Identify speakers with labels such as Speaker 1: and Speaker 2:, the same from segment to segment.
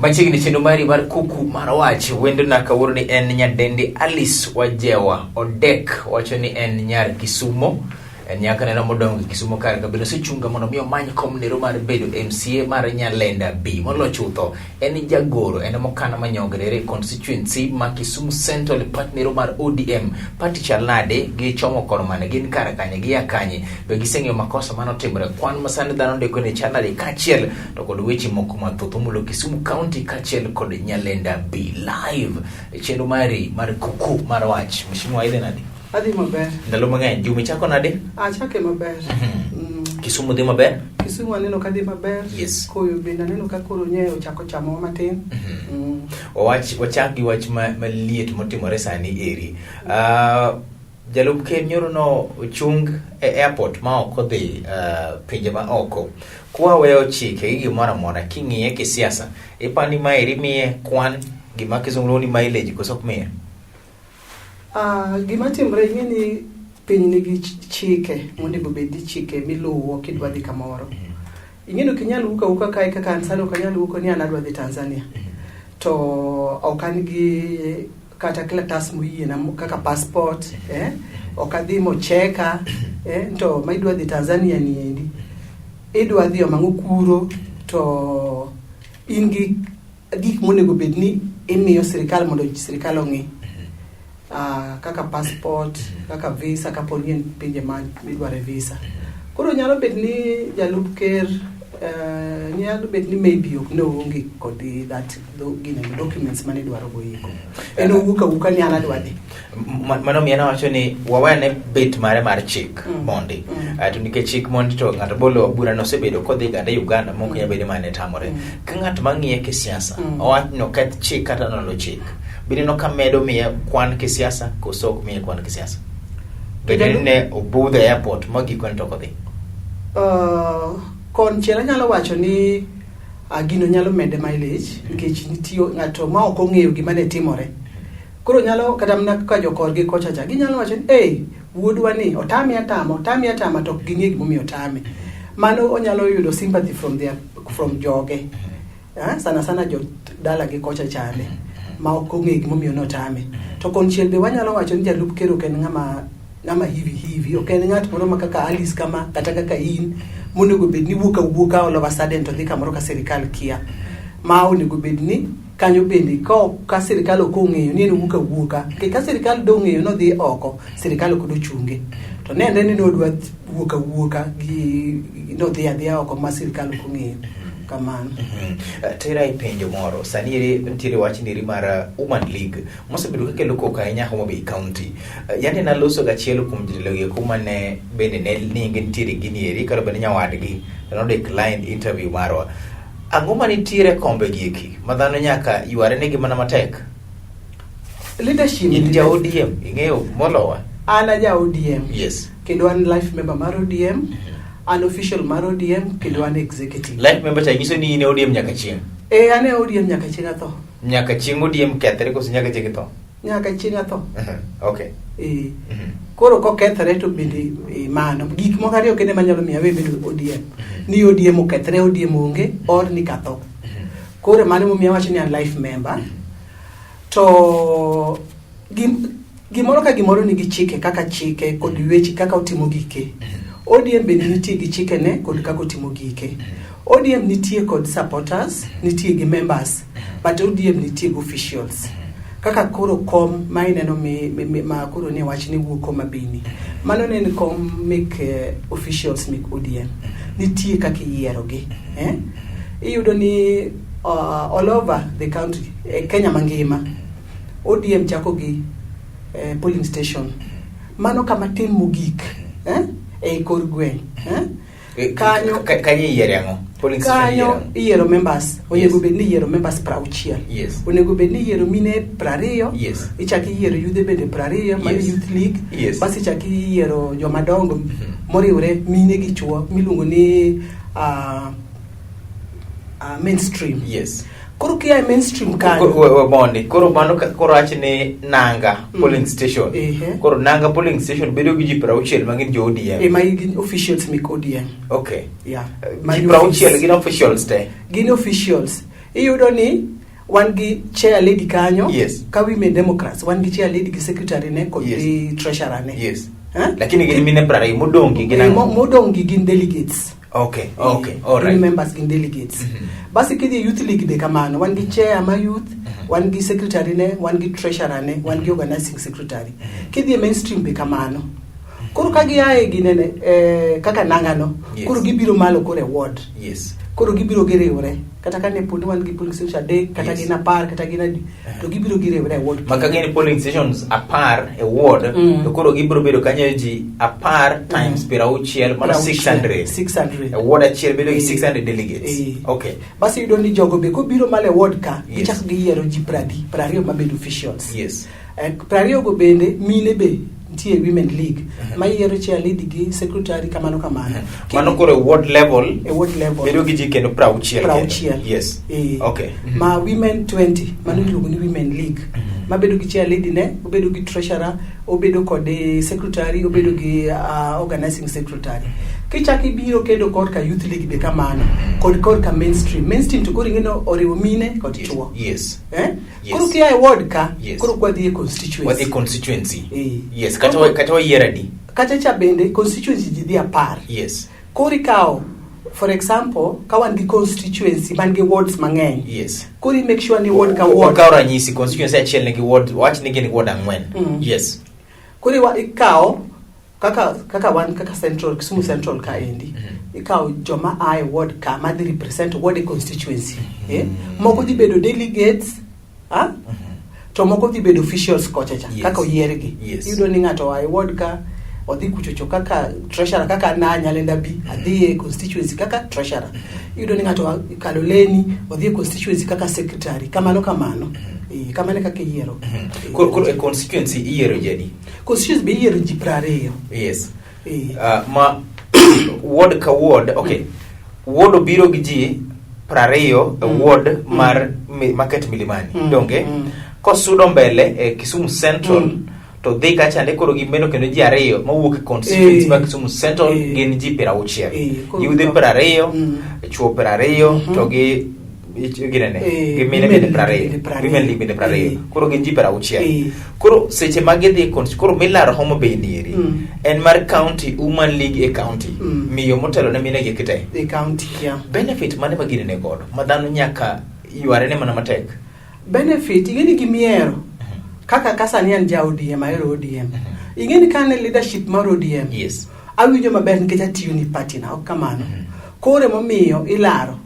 Speaker 1: Machiegni chenro mari mar kuku mar wach wendona kawuono ni en nyadendi Alice Wajewa Odek wacho ni en nyar Kisumo en nyaka neno modongo e Kisumo kar kabila osechunga mondo mi omany kom nero mar bedo MCA mar Nyalenda B molo chutho en jagoro en mokana manyongre e constituency ma Kisumu Central party nero mar ODM party chal nade gichomo kor mane gin kar kanye gia kanye be giseng'eyo makosa mane otimore kwan ma sani dhano ndiko ni chal nade kaachiel to kod weche moko mathoth omulo Kisumu County kaachiel kod Nyalenda B live e chenro mari mar kuku mar wach. Mheshimiwa idhi nade?
Speaker 2: Adhi maber.
Speaker 1: Ndalo mang'eny juma ichako nade?
Speaker 2: Achake maber.
Speaker 1: Kisumu dhi maber?
Speaker 2: Kisumu aneno ka dhi maber.
Speaker 1: Yes.
Speaker 2: Koyo bende aneno ka koro nye ochako chamowa matin.
Speaker 1: Wawach wachak gi wach maliet motimore sani eri. Jalup ker nyoro no ochung e airport ma ok odhi pinje ma oko. Kwa weyo chike gi gimoro amora king'iye kisiasa, ipani maeri miye kwan gima kizungu luongo ni mileage koso ok miye?
Speaker 2: Gima timre ing'e ni piny nigi chike monego bed ni chike miluwo kidwa dhi kamoro. Ing'e ni ok inyal wuok awuoka kae kaka an sani ok anyal wuok ni an adwa dhi Tanzania. To ok an gi kata kalatas moyiena kaka passport, eh? Ok adhi mocheka, eh? To ma idwa dhi Tanzania ni endi. Idwa dhi omang'o kuro to in gi gik monego bed ni imiyo sirikal mondo sirikal ong'i. Kaka passport, kaka visa kapo ni en pinje ma idware visa. Koro nyalo bet ni jalup ker nyalo bet ni maybe ok ne oonge kod that gine documents mane idwaro go eko. En owuok awuoka ni an adwa dhi.
Speaker 1: Mano miyo nawacho ni wawene bet mare mar chik mondi. To nikech chik mondi to ng'ato bolo bura nosebedo kodhi ganda Uganda mok nyalo bedo mane tamore. Ka ng'at mang'iye kisiasa owach ni oketh chik kata nolo chik. Bineno ka medo miye kwan kisiasa koso ok miye kwan kisiasa. Bende ni ne obudho e airport ma gikone to ok odhi.
Speaker 2: Konchiel anyalo wacho ni gino nyalo mede mileage nikech nitie ng'ato ma ok ong'eyo gima ne timore. Koro nyalo kata mana ka jokorgi kocha cha ginyalo wacho ni ei wuodwa ni otame atama otame atama to ok ging'e gimomiyo otame. Mano onyalo yudo sympathy from joge. Sana sana jo dalagi kocha chande ma ok ong'e gimomiyo notame. To konchiel be wanyalo wacho ni jalup ker ok en ng'ama hivi hivi, ok en ng'at moro ma kaka Alice kama kata kaka in monego bed ni wuok awuoka all of a sudden to dhi kamoro ka sirikal kia. Ma onego bed ni kanyo bende ka sirikal ok ong'eyo ni en owuok awuoka. Nikech ka sirikal do ong'eyo ni odhi oko, sirikal ok dochunge. To nenre ni nodwa wuok awuoka gi nodhi adhiya oko ma sirikal ok ong'eyo. Kamano.
Speaker 1: Tera e penjo moro. Sani eri nitiere wach neri mar Women League mosebedo kakelo koko ahinya Homa Bay County. Yande naloso gachiel kuom jotelo gi eko mane bende ne ninge nitiere gini eri kata bende nyawadgi to no decline interview marwa. Ang'o manitiere kombe gi eki ma dhano nyaka yware negi mana matek?
Speaker 2: Leadership.
Speaker 1: In ja ODM, ing'eyo molowa.
Speaker 2: An a ja ODM.
Speaker 1: Yes.
Speaker 2: Kendo an life member mar ODM, an official mar ODM, kendo an executive.
Speaker 1: Life member cha nyiso ni in e ODM nyaka chieng'.
Speaker 2: Eh, an e ODM nyaka chieng' atho.
Speaker 1: Nyaka chieng' ODM kethre koso nyaka chieng' itho?
Speaker 2: Nyaka chieng' atho.
Speaker 1: Okay.
Speaker 2: Eh. Koro kokethore to bende mano gik moko ariyo kende manyalo miyo awe bedo ODM. Ni ODM okethre, ODM onge, or ni katho. Koro mano emomiyo awacho ni an life member. To gimoro ka gimoro nigi chike kaka chike kod weche kaka otimo gike. ODM bende nitie gi chikene kod kaka otimo gike. ODM nitie kod supporters, nitie gi members, but ODM nitie gi officials. Kaka koro kom ma ineno mi ma koro ni wach ni wuok Homa Bay ni. Mano ne en kom mek officials mek ODM. Nitie kaka iyiero gi. Eh? Iyudo ni all over the country, Kenya mangima, ODM chako gi polling station. Mano kama tin mogik ei kor gweng'. Eh? Kanyo
Speaker 1: Kanyo iyiere ang'o? Polling station
Speaker 2: kanyo
Speaker 1: iyiere ang'o?
Speaker 2: Iyiero members. Onego bed ni iyiero members 60. Onego bed ni iyiero mine 20. Ichak iyiero yudhe bende 20 mano youth league. Bas ichak iyiero joma dongo moriwre mine gi chuo miluongo ni mainstream. Koro kia e mainstream kanyo.
Speaker 1: Mondi koro mano koro wach ni Nanga polling station. Koro Nanga polling station bedo gi ji 60 ma gin jo ODM.
Speaker 2: E ma gin officials mek ODM.
Speaker 1: Yeah. Ma ji 60 gin officials te.
Speaker 2: Gin officials. Iyudo ni wan gi chair lady kanyo
Speaker 1: Yes.
Speaker 2: ka women democrats wan gi chair lady gi secretary ne kod
Speaker 1: Yes.
Speaker 2: gi treasurer ne.
Speaker 1: Yes.
Speaker 2: Eh?
Speaker 1: Lakini gin mine 20 modong' gi gin
Speaker 2: Eh,
Speaker 1: ang'o?
Speaker 2: modong' gi gin delegates.
Speaker 1: Okay, okay, all
Speaker 2: Gin
Speaker 1: right.
Speaker 2: members gin delegates. Basi kidhi e youth league be kamano wan gi chair ma youth, wan gi secretary ne, wan gi treasurer ne, wan gi organizing secretary. Kidhi e mainstream be kamano. Koro ka gia e ginene kaka nangano,
Speaker 1: Yes.
Speaker 2: koro gibiro malo koro e ward.
Speaker 1: Yes.
Speaker 2: Koro gibiro giriwre kata ka ne pod wan gi polling station 3 kata
Speaker 1: Yes.
Speaker 2: gin 10 kata gin adi to gibiro giriwre e ward.
Speaker 1: Ma ka gin polling stations 10 e ward, to koro gibiro bedo kanyo ji 10 times 60, mano 600.
Speaker 2: 600.
Speaker 1: E ward achiel bedo gi
Speaker 2: Eh.
Speaker 1: 600 delegates.
Speaker 2: Eh.
Speaker 1: Okay.
Speaker 2: Basi iyudo ni jogo be kobiro malo e ward ka,
Speaker 1: Yes.
Speaker 2: gichako giyiero ji 20 mabedo officials.
Speaker 1: Yes.
Speaker 2: 20 go bende mine be nitie women league ma yiero chair lady gi secretary kamano kamano.
Speaker 1: Mano koro e ward level
Speaker 2: e ward level
Speaker 1: bedo gi ji kendo 60 kendo.
Speaker 2: 60.
Speaker 1: Yes.
Speaker 2: Eh.
Speaker 1: Okay.
Speaker 2: Ma women 20 mano iluongo ni women league mabedo gi chair lady ne, obedo gi treasurer, obedo kod secretary, obedo gi organizing secretary. Kichako ibiro kendo korka youth league be kamano kod korka mainstream. Mainstream to koro ing'e ni oriwo mine kod
Speaker 1: Yes.
Speaker 2: chuo.
Speaker 1: Yes.
Speaker 2: Eh?
Speaker 1: Yes.
Speaker 2: Koro kia e ward ka,
Speaker 1: Yes.
Speaker 2: koro kwadhi e constituency.
Speaker 1: Wadhi constituency.
Speaker 2: Eh.
Speaker 1: Yes, kata wayier adi.
Speaker 2: Kacha cha bende constituency ji dhi 10.
Speaker 1: Yes.
Speaker 2: Koro ikawo for example ka wan gi constituency man gi wards mang'eny.
Speaker 1: Yes.
Speaker 2: Koro i make sure ni ward ka ward.
Speaker 1: Wakawo ranyisi constituency achiel nigi ward, wach ni gin ward 4. Yes.
Speaker 2: Koro ikawo kaka wan kaka central Kisumu Central ka endi. Ikawo joma a e ward ka madhi represent ward e constituency. Moko dhi bedo delegates, ha? To moko dhi bedo officials kocha cha
Speaker 1: Yes.
Speaker 2: kaka oyiergi.
Speaker 1: Yes.
Speaker 2: Iyudo ni ng'ato oa e ward ka odhi kuchocho kaka treasurer kaka an Nyalenda B adhi e constituency kaka treasurer. Iyudo ni ng'ato oa Kaloleni odhi e constituency kaka secretary kamano kamano. Kamano e kaka iyiero.
Speaker 1: Koro e constituency iyiero ji adi?
Speaker 2: Constituency be iyiero ji 20.
Speaker 1: Yes. Ma ward ka ward, okay. Ward obiro gi ji 20 e ward mar Market Milimani, donge? Kosudo mbele e Kisumu Central, to dhi kachande koro gimedo kendo ji 2 mawuok e constituency mar Kisumu Central gin ji 60. Yudhe 20, chuo 20, to gi ginene, gi mine
Speaker 2: Women
Speaker 1: bende
Speaker 2: league
Speaker 1: 20.
Speaker 2: bende 20.
Speaker 1: Women league bende 20. Koro gin ji 60. Koro seche ma gidhi koro milaro Homa Bay nieri, en mar county woman league e county. Miyo motelo ne mine gi kite.
Speaker 2: E county, yeah.
Speaker 1: Benefit mane ma gini ne godo? Ma dhano nyaka yware ne mana matek.
Speaker 2: Benefit, ing'e ni gimiero. Kaka ka sani an ja ODM, ahero ODM. Ing'e ni ka an e leadership mar ODM,
Speaker 1: Yes.
Speaker 2: awinjo maber nikech atiyo ni party na, ok kamano. Koro emomiyo ilaro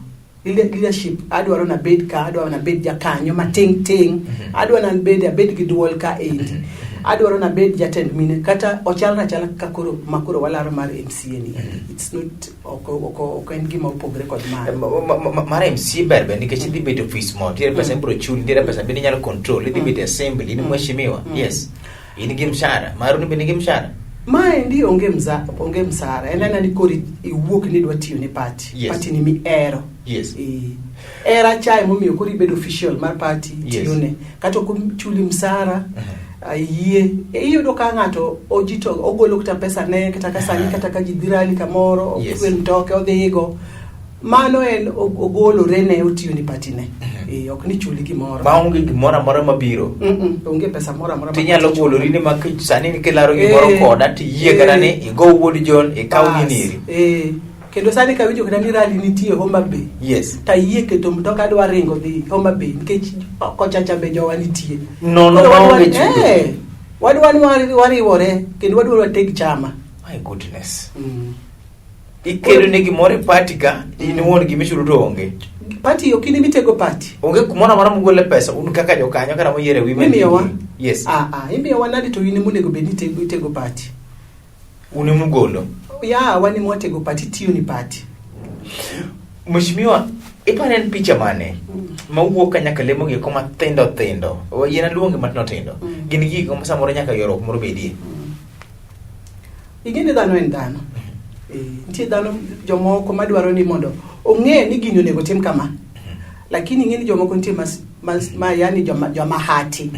Speaker 2: leadership, adwaro nabed ka, adwaro nabed jakanyo mating' ting', adwaro nabed abed gi duol ka endi. Adwaro nabed jatend mine kata ochalre achala kaka koro ma koro walaro mar MCA ni. It's not ok en gima opogre kod mano.
Speaker 1: Mar MCA ber be nikech idhi bet e ofis mo, nitiere pesa ibiro chuli, nitiere pesa bende inyalo control, idhi bet e assembly, in mheshimiwa. Yes. In gi mshahara, maru ni be nigi mshahara?
Speaker 2: Maendi onge msara. En ena ni koro iwuok ni idwa tiyo ne party.
Speaker 1: Yes.
Speaker 2: Party ni mihero.
Speaker 1: Yes.
Speaker 2: Era cha emomiyo koro ibedo official mar party
Speaker 1: Yes.
Speaker 2: tiyone. Kata ok ochuli msara, yie. Iyudo ka ng'ato ojito ogolo kata pesa ne kata ka sani kata ka ji dhi rally kamoro,
Speaker 1: Yes.
Speaker 2: okwe mtoke odhigo. Mano en ogolore ne otiyo ni party ne. Ok ni chuli gimoro.
Speaker 1: Maonge gimoro amora mabiro.
Speaker 2: Onge pesa moro amora ma
Speaker 1: Tinyalo
Speaker 2: party chulo.
Speaker 1: golori ni ma sani ni kilaro gimoro koda tiyie kata ni igo wuod John ikaw gini eri.
Speaker 2: Kendo sani kawinjo kata ni rally nitie Homa Bay.
Speaker 1: Yes.
Speaker 2: Tayie keto mtoka adwa ringo dhi Homa Bay nikech kocha cha be jowa nitie.
Speaker 1: Nono
Speaker 2: Koro
Speaker 1: maonge chudo.
Speaker 2: Wadwa ni wariwore kendo wadwa wateg chama.
Speaker 1: My goodness. Ikedo ne gimoro e party ka, in iwuon gima ichulo to onge.
Speaker 2: Party ok in ema itego party.
Speaker 1: Onge kumoro amora mugole pesa un kaka jokanyo kata moyiere women
Speaker 2: Imiyowa?
Speaker 1: league. Yes.
Speaker 2: Imiyowa nade to in ema onego bed ni itego party.
Speaker 1: Un ema ugolo.
Speaker 2: Ya, wan ema watego party, itiyo ni party.
Speaker 1: Mheshimiwa, iparo en picha mane mawuok ka nyaka lemo gi koma tindo tindo? Yien aluonge matindo tindo. Gin gik ma samoro nyaka ywaruok moro bedie.
Speaker 2: Ing'e ni dhano en dhano. Nitie dhano jomoko madwaro ni mondo ong'e ni gini onego tim kama. Lakini ing'e ni jomoko nitie ma yani joma hati.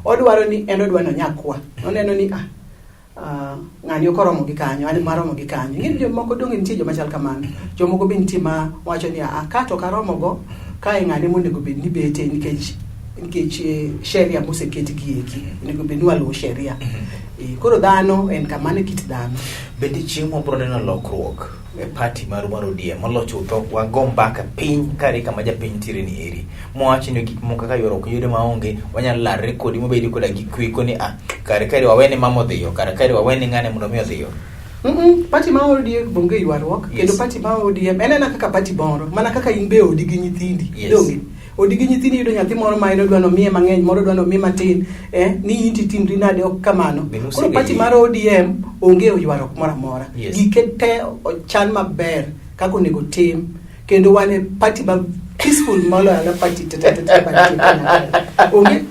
Speaker 2: Odwaro ni en odwa ni onyakwa. Oneno ni, ng'ani ok oromo gi kanyo, an ema aromo gi kanyo. Ing'e ni jomoko donge nitie joma chal kamano. Jomoko be nitie ma wacho ni, ka to ok aromo go, Kae ng'ane monego bed ni bete nikech sheria moseket gi eki onego bed ni waluwo sheria. Koro dhano en kamano e kit dhano.
Speaker 1: Bende chieng' moro neno lokruok e party maru mar ODM molo chutho wago mbaka piny kare kama japiny nitiere ni eri mowacho ni gik moko kaka ywaruok yore maonge wanyalo larre kodi mobedi koda gi kwe koni ah kare kare wawene mama odhiyo kare kare wawene ng'ane mondo mi odhiyo.
Speaker 2: Party ma ODM onge ywaruok.
Speaker 1: Yes.
Speaker 2: Kendo party ma ODM en ena kaka party moro mana kaka in be odi gi nyithindi.
Speaker 1: Yes.
Speaker 2: Donge odi gi nyithindi yudo nyathi moro ma en odwa nomiye mang'eny moro odwa nomiye matin ni in titimri nade ok kamano.
Speaker 1: Be
Speaker 2: Koro
Speaker 1: nosebedi-
Speaker 2: party mar ODM onge ywaruok moro amora.
Speaker 1: Yes.
Speaker 2: Gike te ochan maber kaka onego tim kendo wan e party ma peaceful moloyo ala party te te te te party onge.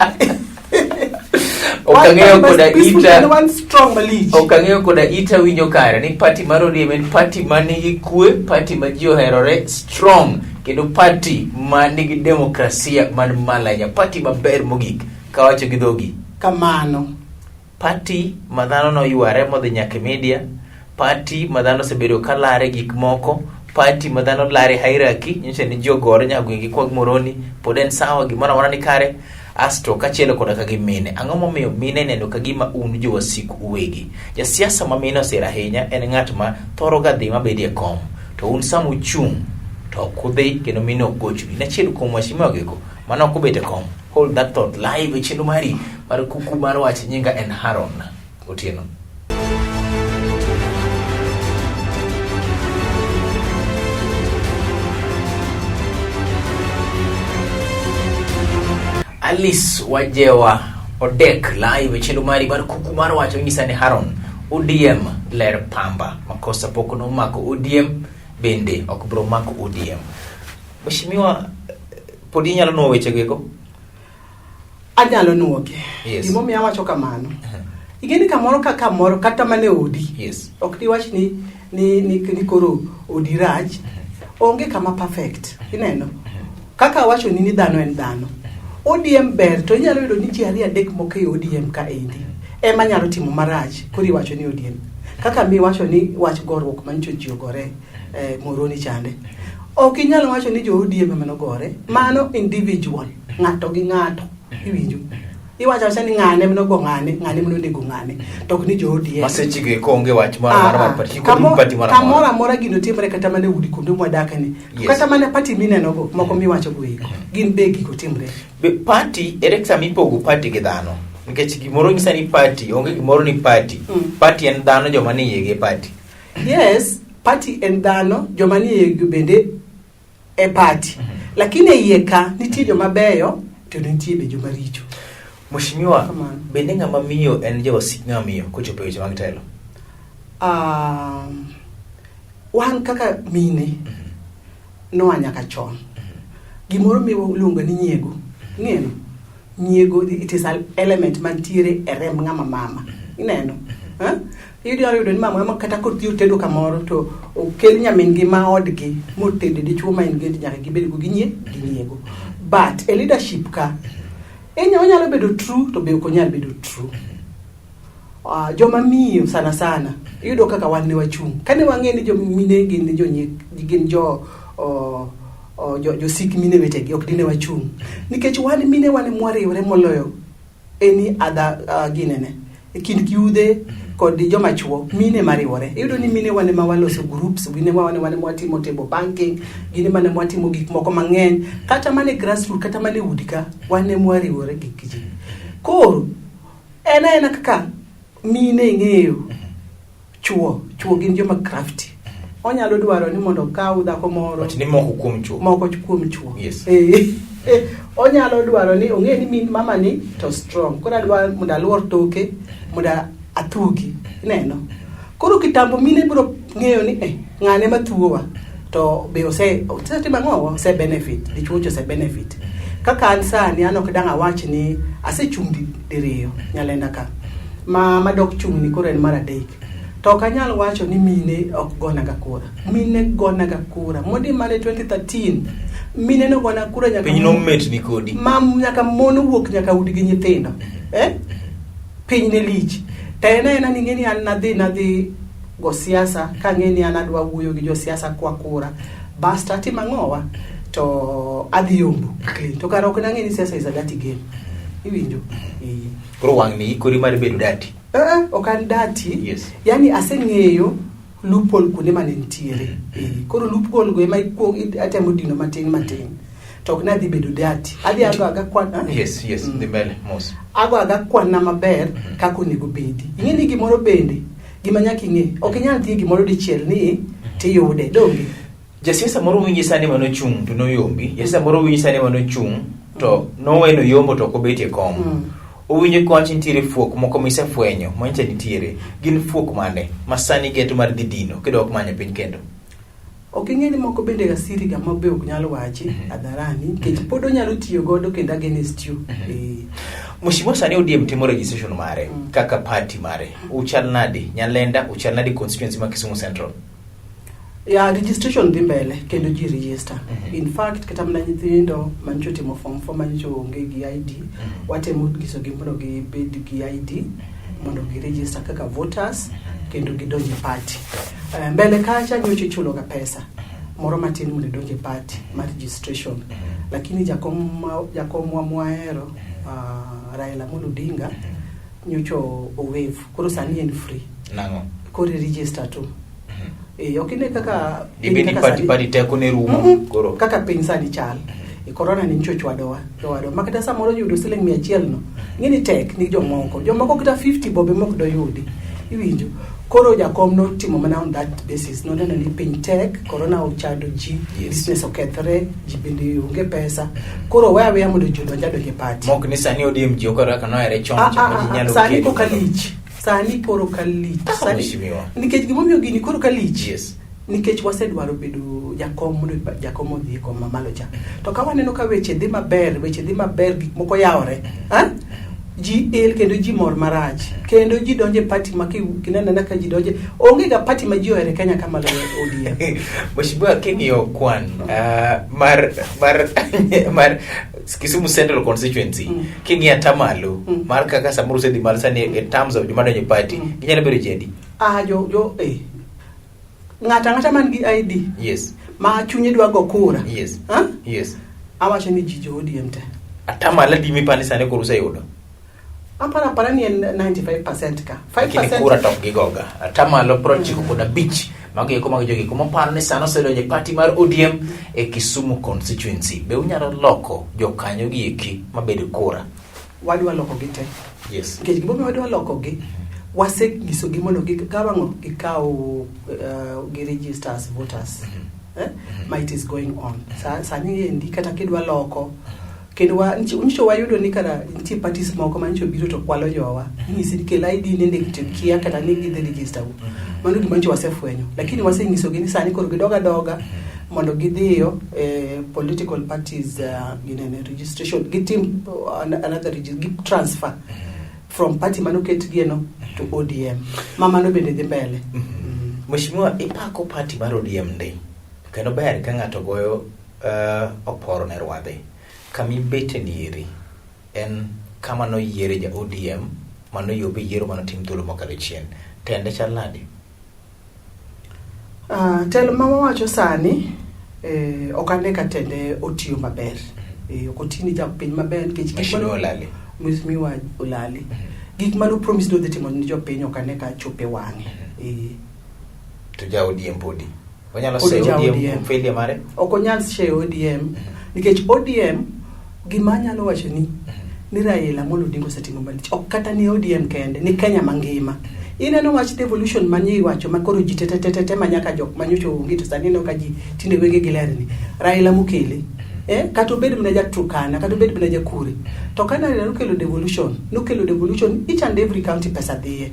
Speaker 1: Ok ang'eyo
Speaker 2: Wan party
Speaker 1: koda
Speaker 2: ma peaceful
Speaker 1: ita
Speaker 2: kendo wan strong malich.
Speaker 1: Ok ang'eyo koda ita winjo kare ni party mar ODM en party ma nigi kwe, party ma ji oherore, strong kendo party ma nigi demokrasia man malo ahinya, party maber mogik kawacho gi dhogi.
Speaker 2: Kamano.
Speaker 1: Party ma dhano noyware modhi nyaka e media, party ma dhano osebedo ka lare gik moko, party ma dhano lare hierarchy, nyiso ni ji ogore nyaka gwenge kwa Moroni, pod en sawa gimoro amora ni kare. Asto kachielo koda ka gi mine. Ang'o momiyo mine neno ka gima un jowasiku uwegi? Jasiasa ma mine osiro ahinya en ng'at ma thoro ga dhi mabedi e kom. To un sama uchung' to ok udhi kendo mine ok gochnu. In achiel kuom waheshimiwa gigo mane ok obet e kom. Hold that thought live e chenro mari mar kuku mar wach. Nyinga en Haron Otieno. Alice Wajewa Odek live e chenro mari mar kuku mar wach onyisa ni Haron ODM ler pamba makosa pok nomako ODM bende ok bro mako ODM. Mheshimiwa, pod inyalo nuo weche go?
Speaker 2: Anyalo nuogi.
Speaker 1: Yes.
Speaker 2: Gimomiyo awacho kamano. Ing'e ni kamoro ka kamoro kata mana e odi.
Speaker 1: Yes.
Speaker 2: Ok diwach ni koro odi rach. Onge kama perfect. Ineno? Kaka awacho ni dhano en dhano. ODM ber to inyalo yudo ni ji ariyo adek moko e ODM ka endi ema nyalo timo marach koro iwacho ni ODM. Kaka miwacho ni wach goruok manyicho ji ogore Moroni chande. Ok inyal wacho ni jo ODM ema nogore. Mano individual, ng'ato gi ng'ato. Iwinjo? Iwacho awacha ni ng'ane ema nogo ng'ane, ng'ane ema nonego ng'ane. To ok ni jo ODM.
Speaker 1: Maseche go eko onge wach moro amora mar party. Kik odum party moro amora.
Speaker 2: Kamoro amora gino timore kata mana e udi kuonde mwadake ni.
Speaker 1: Yes.
Speaker 2: Kata mana party mineno go moko miwacho go eko. Gin be gigo timre.
Speaker 1: Be party ere sama ipogo party gi dhano? Nikech gimoro nyisa ni party, onge gimoro ni party. Party en dhano joma ni iye gi party.
Speaker 2: Yes, party en dhano, joma ni iye bende e party. Lakini e iye ka nitie joma beyo to nitie be joma richo.
Speaker 1: Mheshimiwa,
Speaker 2: Kamano.
Speaker 1: bende ng'ama miyo en jawasik ng'ama miyo kochopo e weche mag telo?
Speaker 2: Wan kaka mine noa nyaka chon. Gimoro miluongo ni nyiego. Ing'eyo? Nyiego, it is an element mantiere e remb ng'ama mama. Ineno? Iyudo yudo ni mama ma kata kodhi otedo kamoro to okel nyamin gi ma odgi motede dichuo ma en gi nyaka gibed go gi nyiego. But e leadership ka onyalo bedo true to be ok onyal bedo true. Joma miyo sana sana iyudo kaka wan ne wachung'. Kane wang'e ni jomine gin gin jo josik mine wetegi ok dine wachung'. Nikech wan mine wan mwariwre moloyo any other ginene. E kind yudhe kod joma chuo mine mariwore. Iyudo ni mine wan ema waloso groups, mine wan ema watimo table banking, gin ema watimo gik moko mang'eny. Kata mana e grassroots, kata mana e udi ka, wan ema wariwore gi ji. Koro en aena kaka mine ing'eyo chuo gin joma crafty. Onyalo dwaro ni mondo okaw dhako moro.
Speaker 1: Wach ni moko kuom chuo.
Speaker 2: Moko kuom chuo.
Speaker 1: Yes.
Speaker 2: Onyalo dwaro ni ong'e ni min mama ni to strong. Koro adwa mondo aluor toke mondo athugi. Ineno? Koro kitambo mine biro ng'eyo ni ng'ane mathuowa to be osetimo ang'o? Ose benefit. Dichuo cha ose benefit. Kaka an sani an ok dang' awach ni asechung' diriyo Nyalenda ka. Ma madok chung' ni koro en mar adek. To ok anyal wacho ni mine ok gonaga kura. Mine gonaga kura. Modi mane 2013 mine nogona kura nyaka
Speaker 1: piny nomet ni kodi.
Speaker 2: Ma nyaka mon owuok nyaka udi gi nyithindo. Piny ne lich. To en aena ni ng'eni an nadhi go siasa ka ng'e ni an adwa wuoyo gi josiasa kwa kura. Bas to atimo ang'owa? To adhi yombo clean. To kara ok nang'e ni siasa is a dirty game. Iwinjo? Eh.
Speaker 1: Koro wang' ni ikori mar bedo dirty.
Speaker 2: Eh, ok an dirty. Yani aseng'eyo loophole kuonde mane nitiere. Eh, koro loophole go ema atemo dino matin matin. To ok nadhi bedo dirty. Adhi ago aga kwan. Ah?
Speaker 1: Yes, dhi mbele mos.
Speaker 2: Ago aga kwanna maber kaka onego bedi. Ing'e ni gimoro bende gima nyaka ing'e. Ok inyal dhi gimoro dichiel ni tiyude. Donge?
Speaker 1: Jasiasa moro winji sani manochung' to noyombi. Jasiasa moro winji sani manochung' to noweno yombo to ok obetie kom. Owinjo kowacho nitiere fuok moko misefwenyo manyiso nitiere. Gin fuok mane ma sani geto mar dhi dino kidok manyo piny kendo?
Speaker 2: Ok ing'e ni moko bende ga siri ga ma be ok nyal wachi hadharani nikech pod onyalo tiyo godo kendo against you. Eh.
Speaker 1: Mheshimiwa, sani ODM timo registration mare kaka party mare. Uchal nade Nyalenda, uchal nade constituency ma Kisumu Central?
Speaker 2: Ya, registration dhi mbele kendo ji register. In fact, kata mana nyithindo manyicho otimo form 4 manyicho onge gi ID, watemo nyisogi mondo gibed gi ID mondo gi register kaka voters kendo gidonj e party. Mbele kacha nyocha ichulo ga pesa moro matin mondo idonj e party mar registration. Lakini jakom jakomwa mwahero, Raila Amolo Odinga, nyocha owaive, koro sani en free.
Speaker 1: Nang'o?
Speaker 2: Koro i register to. Eh, ok ine kaka
Speaker 1: Dibed ni
Speaker 2: kaka
Speaker 1: party party teko ne rumo koro.
Speaker 2: Kaka piny sani chal. E corona ni nyocha ochwadowa owadwa ma kata samoro yudo siling 100 no ing'e ni tek ni jomoko jomoko kata 50 bobe mok doyudi, iwinjo? Koro jakom notimo mana on that basis, noneno ni piny tek, corona ochando ji, business okethre, ji bende onge pesa, koro weya aweya mondo ji odonj adonj e party.
Speaker 1: Mok ni sani ODM ji ok kaka nohere chon
Speaker 2: Ah,
Speaker 1: cha
Speaker 2: ah,
Speaker 1: ma ji
Speaker 2: ah,
Speaker 1: nyalo
Speaker 2: sani
Speaker 1: kedo
Speaker 2: koka
Speaker 1: mondo-
Speaker 2: lich, sani koro ka lich.
Speaker 1: Ah,
Speaker 2: Sani
Speaker 1: mheshimiwa.
Speaker 2: nikech gimomiyo gini koro ka lich, nikech wasedwaro bedo jakom mondo jakom odhi e kom mamalo cha, to ka waneno ka weche dhi maber, weche dhi maber, gik moko yawore, ha? Ji el kendo ji mor marach kendo ji donjo e party ma kineno anena ka ji donje, onge ga party ma ji ohero e Kenya ka maloyo ODM.
Speaker 1: Mheshimiwa, king'iyo kwan mar Kisumu Central constituency, king'iyo atamalo mar kaka samoro osedhi malo sani in terms of joma donjo e party, ginyalo bedo ji adi?
Speaker 2: Ah, jo jo ng'ato ang'ata man gi ID ma chunye dwa go kura, ha? Awacho ni ji jo ODM te.
Speaker 1: Atamalo adi mipani sani koro useyudo?
Speaker 2: Aparo apara ni en 95% ka
Speaker 1: Lakini
Speaker 2: 5%.
Speaker 1: Kura to ok gigoga. Atamalo 95 mago eko mag jogi moparo ni sani osedonjo e party mar ODM e Kisumu constituency. Be unyalo loko jokanyo gi eki mabed kura?
Speaker 2: Wadwa lokogi te. Nikech gimomiyo wadwa lokogi, wasenyisogi mondo gikaw ang'o, gikaw gi register as voters. Eh? Ma it is going on. Sani endi kata kidwa loko kendo wa nyicho wayudo ni kara nitie parties moko ma nyicho biro to kwalo jowa, inyisi ni kel ID ni ndik to kia kata ni gidhi register u. Mano gima nyicho wasefwenyo, lakini wasenyisogi ni sani koro gidog adoga mondo gidhiyo political parties, ginene registration, gitim another gi transfer from party manoketgie no to ODM, ma mano bende dhi mbele.
Speaker 1: Mheshimiwa, ipako party mar ODM ndi kendo ber ka ng'ato goyo oporo ne rwadhe. Kamibete nieri en kama noyiere ja ODM manoyombe yiero manotim thuolo mokalo chien. Tende chal nade?
Speaker 2: Telo ma wawacho sani, ok ane ka tende otiyo maber. Ok oti ni jopiny maber nikech gik
Speaker 1: Mheshimiwa Olali.
Speaker 2: Mheshimiwa Olali. Gik mano promise nodhi timo ni jopiny ok ane ka chope wang'e.
Speaker 1: To ja ODM podi. Wanyalo
Speaker 2: Pod
Speaker 1: seyo
Speaker 2: ja
Speaker 1: ODM
Speaker 2: ODM.
Speaker 1: kuom failure mare?
Speaker 2: Ok onyal seyo ODM nikech ODM gima anyalo wacho ni Raila Amolo Odinga osetimo malich, ok kata ni ODM kende, ni Kenya mangima. Ineno wach devolution manie iwacho ma koro ji te te te te te ma nyaka jok manyocha onge to sani ineno ka ji tinde wenge gi ler ni Raila mokele. Kata obed mana ja Turkana, kata obed mana ja Kure. To ka Raila nokelo devolution, nokelo devolution each and every county, pesa dhiye.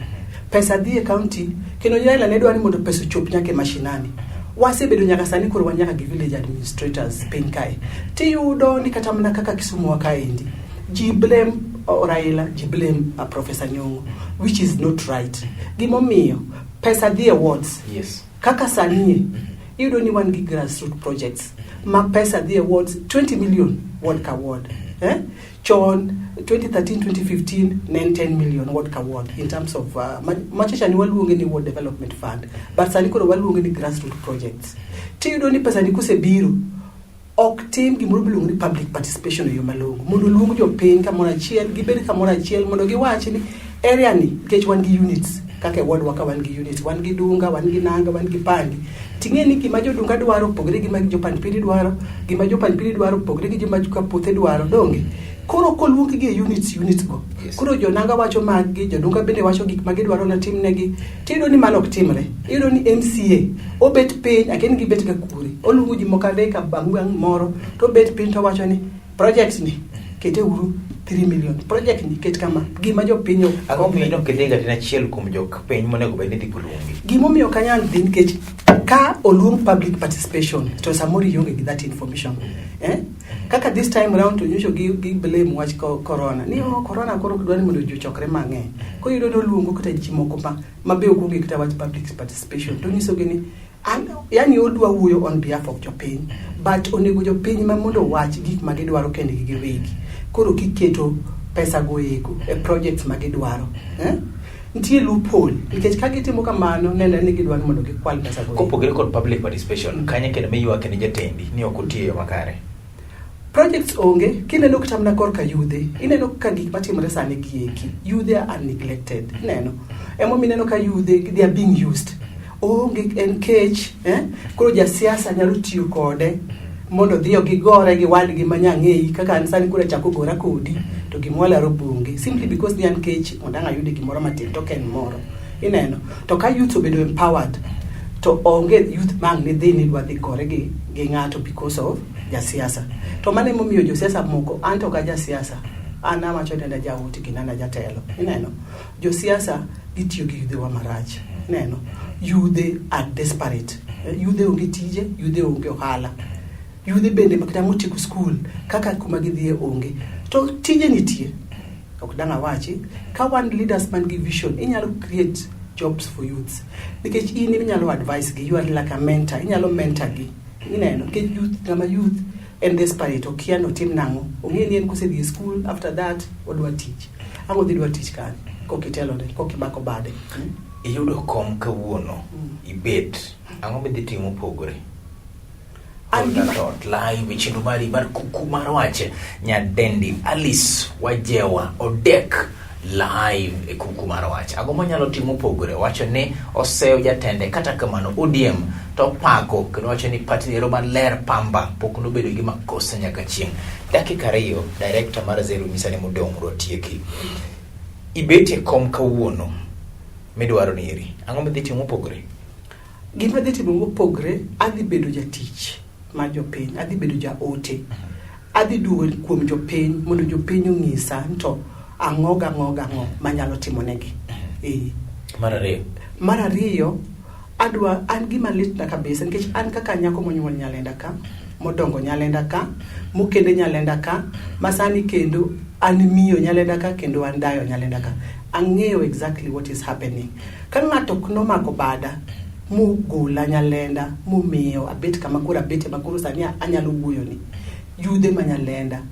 Speaker 2: Pesa dhi e county kendo Raila ne dwaro ni mondo pesa ochop nyaka e mashinani. Wasebedo nyaka sani koro wan nyaka gi village administrators piny kae. Tiyudo ni kata mana kaka Kisumu wa kaendi, ji blame Raila, ji blame Professor Nyong'o, which is not right. Gimomiyo pesa dhi e wards. Kaka sani iyudo ni wan gi grassroots projects ma pesa dhi e wards 20 million ward ka ward. Eh? Chon 2013 2015 ne en 10 million ward ka ward in terms of machacha ni waluonge ni ward development fund, but sani koro waluonge ni grassroots projects. Tiyudo ni pesa ni kosebiro Ok tim gimoro miluongo ni public participation e yo malong'o mondo oluong jopiny kamoro achiel, gibed kamoro achiel mondo giwach ni area ni, nikech wan gi units kaka e ward wa ka, wan gi units, wan gi Dunga, wan gi Nanga, wan gi Pandi. Ting'e ni gima jodunga dwaro opogore gi gima jopand piri dwaro, gima jopand piri dwaro opogore gi gima Kapothe dwaro. Donge koro koluong gi e units go? Koro jonanga wacho maggi, jodunga bende wacho gik ma gidwaro natimnegi. Tiyudo ni mano ok timre. Iyudo ni MCA obet piny, akia ni gibet ga kure, oluongo ji moko adek abang'o moro to obet piny to wacho ni project ni kete uru 3 million, project ni ket kama, gima jopiny ok.
Speaker 1: Ang'o miyo ok idhi kata in achiel kuom jok piny monego bed ni dhi koluongi?
Speaker 2: Gimomiyo ok anyal dhi, nikech ka oluong public participation to samoro ionge gi that information, eh? Kaka this time round to nyocha gi blame wach corona ni, oh, corona koro ok dwar ni mondo ji ochokre mang'eny. Koro iyudo ni oluongo kata ji moko ma be ok onge kata wach public participation to nyisogi ni an, yani odwa wuoyo on behalf of jopiny, but onego jopiny ma mondo owach gik ma gidwaro kendgi giwegi. Koro kiketo pesa go eko e projects ma gidwaro, eh? Nitie loophole, nikech ka gitimo kamano nenre ni gidwaro mondo gikwal pesa go eko.
Speaker 1: Kopogore kod public participation, kanye kendo miywak ni jatendi ni ok otiyo e yo makare?
Speaker 2: Projects onge. Kineno kata mana korka yudhe, ineno ka gik matimore sani gi eki, yudhe are neglected. Ineno emomiyo ineno ka yudhe, they are being used. Onge en kech, eh? Koro jasiasa nyalo tiyo kode mondo odhi gigore gi wadgi ma nyang'eyi kaka an sani koro achako gora kodi to gima walaro bonge simply because ni an kech mondo ang' ayude gimoro matin token moro. Ineno to ka youth obedo empowered to onge youth mang' ni dhi ni dwa dhi gore gi ng'ato because of jasiasa. To mano emomiyo josiasa moko, an to ka jasiasa, an awacho ni an jaoti kendo an jatelo. Ineno josiasa gitiyo gi yudhewa marach. Ineno yudhe are desperate. Yudhe onge tije, yudhe onge ohala, yudhe bende kata motieko skul kaka kuma gidhiye onge, to tije nitie. Ok dang' awachi ka wan leaders man gi vision, inyalo create jobs for youths, nikech in inyalo advise gi, you are like a mentor, inyalo mentor gi. Ineno nikech youth, ng'ama youth en desperate, okia ni otim nang'o. Ong'e ni en kosedhi e school, after that odwa tich. Ang' odhi dwa tich kanye kokitelone kokimako bade?
Speaker 1: Iyudo kom kawuono, ibet, ang'o midhi timo mopogore?
Speaker 2: An gima
Speaker 1: Dot live e chenro mari mar Kuku mar Wach, nyadendi Alice Wajewa Odek live e Kuku mar Wach. Ang'o manyalo timo mopogore? Wacho ni oseyo jatende, kata kamano ODM to pako kendo wacho ni party ero maler pamba pok nobedo gi makosa nyaka chieng'. Dakika 2, director mar Zero nyisa ni modong' mondo watieki. Ibet e kom kawuono midwaro ni eri. Ang'o midhi timo mopogore?
Speaker 2: Gima dhi timo mopogre, adhi bedo jatich mar jopiny, adhi bedo jaote, adhi duogo kuom jopiny mondo jopiny onyisa ni to ang'o gang'o gang'o manyalo timonegi. Ee.
Speaker 1: Mar ariyo.
Speaker 2: Mar ariyo, adwa an gima litna kabisa, nikech an kaka nyako monyuol Nyalenda ka, modongo Nyalenda ka, mokende Nyalenda ka, ma sani kendo an miyo Nyalenda ka, kendo an dayo Nyalenda ka, ang'eyo exactly what is happening. Ka ng'ato ok nomako bada mogola Nyalenda momiyo abet kama koro abete ma koro sani anyalo wuoyoni, yudhe ma Nyalenda,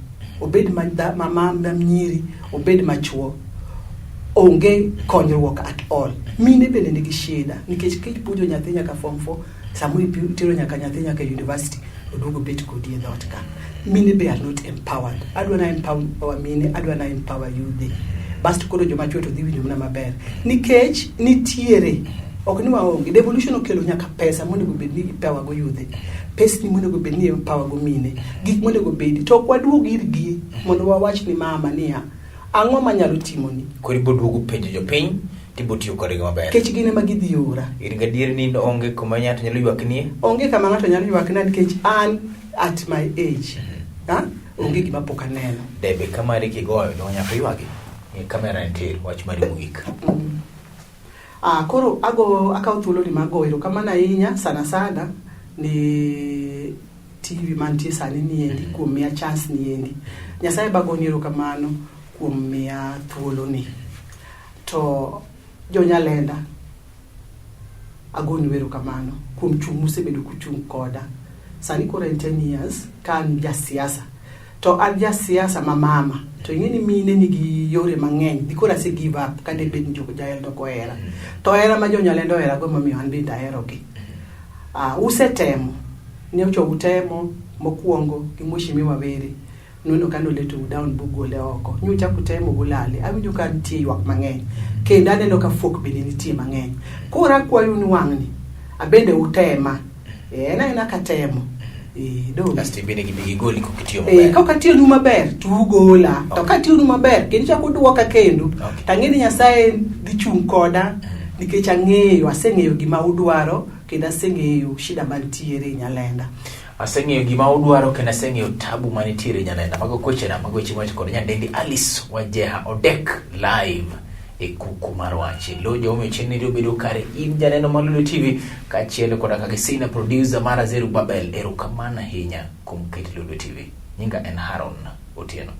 Speaker 2: obed ma nyiri, obed machuo, onge konyruok at all. Mine bende nigi shida, nikech kipuonjo nyathi nyaka form 4, samoro itero nyaka nyathi nyaka university, oduogo bet kodi e dhoot ka. Mine be are not empowered. Adwa na empower mine, adwa na empower yudhe. Basto koro joma chuo to dhi winjo mana maber, nikech nitiere, ok ni waonge devolution, okelo nyaka pesa monego bed ni ipower go yudhe, pesni monego bed ni empower go mine, gik monego bedi to ok waduog irgi mondo wawach ni mama niya, ang'o manyalo timoni?
Speaker 1: Koro ibo duogo penjo jopiny tibo tiyo kodgi maber.
Speaker 2: Nikech gin ema gidhi ora.
Speaker 1: In gadier ni onge kuma ng'ato nyalo ywaknie?
Speaker 2: Onge kama ng'ato nyalo ywakna, nikech an at my age, ha? Onge gima pok aneno.
Speaker 1: Debe kamari kigoyo to nyaka ywagi. E kamera nitie, wach mari mogik.
Speaker 2: Koro ago akawo thuolo ni mar goyo erokamano ahinya sana sana ni TV mantie sani niendi kuom miya chance niendi. Nyasaye bagoni erokamano kuom miya thuolo ni. To jo Nyalenda agoni erokamano kuom chung' musebedo kuchung' koda. Sani koro en 10 years ka an jasiasa. To an jasiasa ma mama. To ing'e ni mine nigi yore mang'eny. Di koro ase give up ka debed ni jo Nyalenda ok ohera. To hera ma jo Nyalenda ohera go emomiyo an bende aherogi. Usetemo. Nyocha utemo. Mokwongo gi Mheshimiwa Were noneno ka noleto down bugole oko. Nyocha kutemo gulale. Awinjo ka nitie ywak mang'eny. Kendo aneno ka fuok bende nitie mang'eny. Koro akwayo ni wang'ni abende utema. En aena katemo. Donge?
Speaker 1: Kasto ibende gibi gigoli kok itiyo
Speaker 2: Eh,
Speaker 1: maber.
Speaker 2: ka ok atiyonu maber to ugola. To
Speaker 1: Okay.
Speaker 2: ka atiyonu maber kendo ichako uduoka kendo.
Speaker 1: Okay.
Speaker 2: To ang'e ni Nyasaye dhi chung' koda nikech ang'eyo, aseng'eyo gima udwaro kendo aseng'eyo shida mantiere e Nyalenda.
Speaker 1: Aseng'eyo gima udwaro kendo aseng'eyo tabu manitiere e Nyalenda. Mago kwechena, mago weche mwacho kod nyadendi Alice Wajeha Odek live e kuku mar wach. Lo jomiyo chenro bedo kare in janeno mar Lolwe TV kaachiel koda kaka senior producer mara Zeru Babel. Erokamano ahinya kuom keto Lolwe TV. Nyinga en Haron Otieno.